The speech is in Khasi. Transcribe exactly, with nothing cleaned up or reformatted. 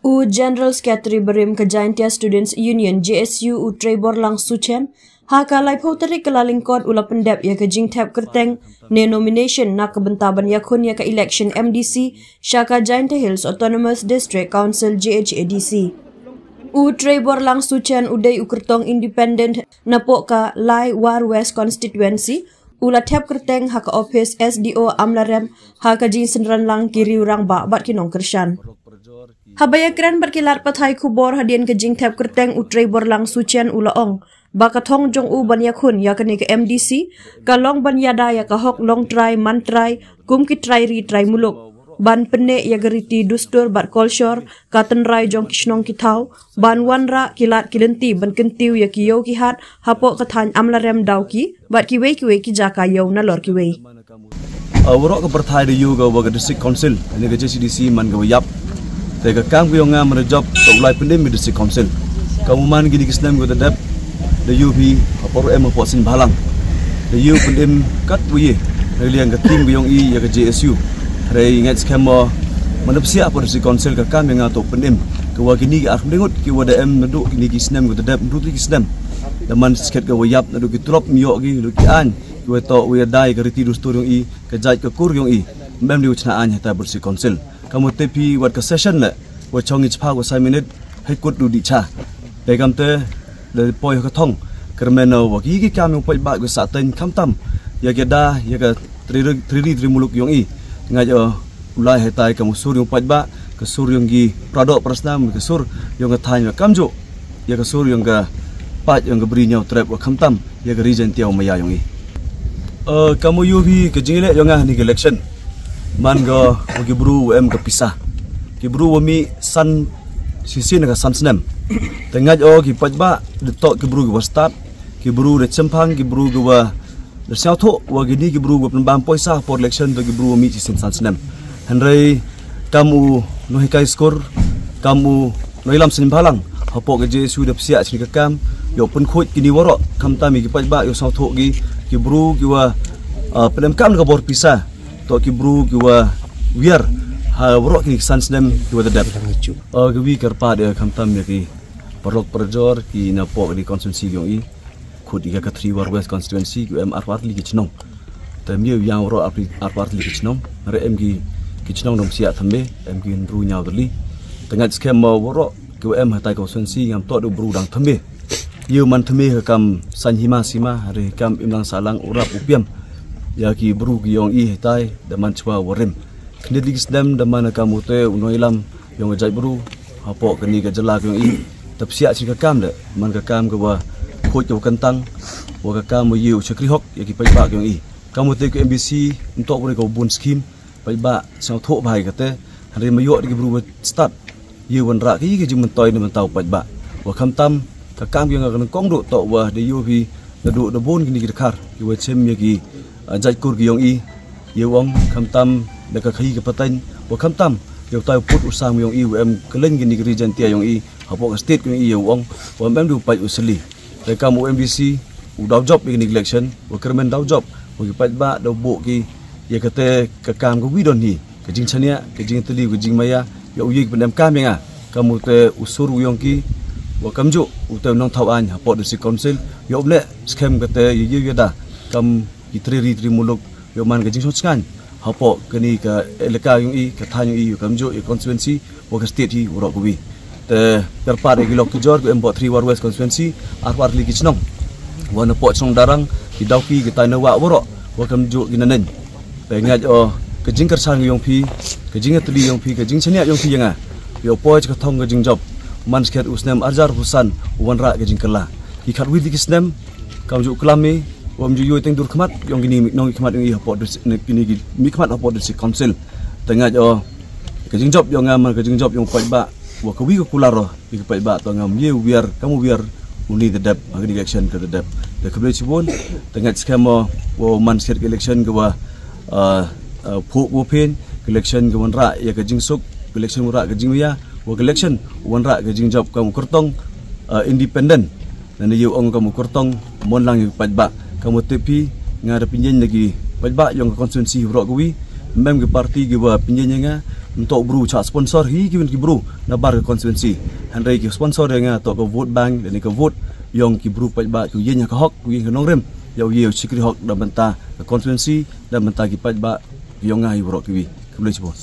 U General Secretary barim ka Jaintia Students Union, J S U, u Trevor Lang Suchen, ha ka laiphew tarik Kyllalyngkot u la pyndep ïa ka jingthep kyrteng ne nomination na ka bynta ban ïakhun ïa ka election M D C sha ka Jaintia Hills Autonomous District Council, J H A D C. U Trevor Lang Suchen u dei u kyrtong independent napoh ka Lai War West Constituency, u la thep kyrteng ha ka ophis S D O Amlarem ha ka jingsynran lang ki riew rangbah bad ki nongkyrshan. Haba ïakren bad ki lad pathai khubor hadien ka jingthep kyrteng, u Trevor Lang Suchen u la ong ba ka thong jong u ban ïakhun ïa kane ka M D C ka long ban ïada ïa ka hok long trai man trai kum ki trai ri trai muluk, ban pynneh ïa ka riti dustur bad kolshor, ka tynrai jong ki shnong ki thaw, ban wanrah ki lad ki lynti ban kyntiew ïa ki ïew ki hat hapoh ka thaiñ Amlarem, Dawki bad kiwei kiwei ki jaka ïew nalor kiwei. Uh, waroh ka pyrthei da ïoh ka wa ka District Council, ne ka J C D C man ka wa ïap. Te ka kam ka yong nga man da jop ka u lai pynim ka District Council. Ka u man kini ki snem ka da dep da ïoh hi hapoh em hapoh sien bhalang. Da ïoh pynim kat wa ye na liang ka team ka yong i ïa ka J S U. Hynrei ngat skhem mo man da psiah hapoh District Council ka kam yong nga to pynim ka wa kini ki ar pyndengut ki wa da em naduh kini ki snem ka da dep naduh kini ki snem. Da man sket ka wa ïap naduh ki tulop mïoh ki naduh ki aiñ. Ki wa toh wa ïa dai ka riti dustur yong i, ka jait ka kur yong i. Mem di wa chna aiñ hata District Council. Ka mut te phi wat ka session le wa chong i chpha wa sa minit hai kut du di cha. Te kam te da poi ha ka thong kyrmen wa ki ki kam yong paidbah ka sa teng kham tam ïa ka da ïa ka tri ri tri ri tri muluk yong i. Nga jo u lai hata ka mu sur yong paidbah, ka sur yong ki pradok prasnam, ka sur yong ka thaiñ wa kam jo ïa ka sur yong ka paid yong ka bri ñiaw trep wa kham tam ïa ka ri Jaintia wa maya yong i. Eh, ka mu ïoh hi ka jingïaleh yong nga ni ka election. Man ka wa ki bru wa em ka pisa. Ki bru wa mih san shisien ka san snem. Te nga jo ki paidbah da toh ki bru ki wa stad, ki bru da chemphang, ki bru ki wa da sñiawthuh wa kini ki bru wa pynbam poisa por election to ki bru wa mih shisien san snem. Hynrei kam u nonghikai skur, kam u nongïalam sien bhalang hapoh ka J S U da psiah sien ka kam ïoh pynkhuid kini waroh, kham tam ïa ki paidbah ïoh sñiawthuh ki, ki bru ki wa, ah, pynem kam ka bor pisa, to ki bru ki wa wiar ha waroh kini ki san snem ki wa da dep. Ah, ki wi kyrpad ïa kham tam ïa ki paralok parajor ki napoh kini constituency yong i. Khut ïa ka Three War West Constituency ki em arphew artylli ki chnong. Te mih ïa u yang ro arphew arphew artylli ki chnong. Re em ki ki chnong dong siah thymme, em ki hynru ñiaw tylli. Te ngat skhem ma waroh ki em hatai ka constituency ngam toh da bru dang thymme. Ïa u man thymme ka kam san hima sima, re kam im lang sah lang u rap u piam. Ïa ki bru ki yong i hatai da man chwa warim. Khnit li ki snem da man ka kam u te u nongïalam yong ka jait bru. Hapoh kani ka jylla ka yong i. Te psiah sien ka kam de man ka kam ka wa khuid ka wa kyntang wa ka kam wa ïa u shakri hok ïa ki paidbah ka yong i. Kam wa te ka M B C ntok wa ka wa bun skim paidbah sñiawthuh bha ïa kate. Hynrei ma ïoh da ki bru wa stad ïa wanrah ka ïa ka jingmyntoi na bynta u paidbah. Wa kham tam ka kam ka yong ka nyngkong duh toh wa da ïoh hi naduh da bun kini ki dkhar ki wa chem ïa ki, ah, jait kur ki yong i. Ïa u ong kham tam da ka khaïi ka pateng wa kham tam ïa utai u pud u sam yong i wa em kylleng kini ki ri Jaintia yong i hapoh ka state yong i ïa u ong wa em du paid u sli. Te kam u M D C u daw jop ïa kini ki election wa kyrmen daw jop wa ki paidbah daw buh ki ïa kate ka kam ka wi don hi ka jingchaniah ka jingtylli ka jingmaya ïa u ïa ki pyndem kam ïa nga kam u te u sur u yong ki wa kam ju u te u nongthaw aiñ hapoh District Council ïa u ne skhem kate ïa ïa ïa da kam ki tri ri tri muluk ïoh man ka jingshong chngaiñ hapoh kani ka elaka yong i ka thaiñ yong i ïoh kam ju ïa constituency wa ka state hi waroh ka wi. Te kyrpad ïa ki lok ki jor ki em hapoh Three War West Constituency arphew artylli ki chnong wa napoh chnong Darrang ki Dawki ki Tainewa waroh wa kam ju ki Naneng. Te nga jo ka jingkyrshan yong phi ka jingtylli yong phi ka jingchaniah yong phi ïa nga. Ïoh poi ka thong ka jingjop man skhet u snem arjar phew san u wanrah ka jingkylla ki khatwi tylli ki snem kam ju klam i wa kam ju ïoh teng dur khmat yong kini nong khmat yong i hapoh kini ki mih khmat hapoh District Council. Te nga jo ka jingjop yong nga man ka jingjop yong paidbah wa ka wi ka kular ro ïa ka paidbah to ngam ïa wiar kam wiar uni da dep ha kani ka election ka da dep. Te khublei chibun te nga skhem mo wa man skhet ka election ka wa, ah, ah, phuh wa phin ka election ka wanrah ïa ka jingsuk ka election wanrah ka jingmaya wa ka election wanrah ka jingjop kam u kyrtong, ah, independent. Nane ïa u ong kam u kyrtong mon lang ïa u paidbah kam u te phi nga da pynjeng da ki paidbah yong ka constituency waroh ka wi. Mem ki parti kiba pynïeng ïa nga, mynta bru cha sponsor hi ki wen ki bru na bar ka constituency. Hynrei ki sponsor ïa nga to ka vote bank, lane ka vote ïong ki bru paidbah ki ïeng ha ka hok, ki ïeng ha ka nongrim, ïa u ïa u shikri hok da bynta ka constituency, da bynta ki paidbah ïong nga hi bro ki wi. Khublei shibun.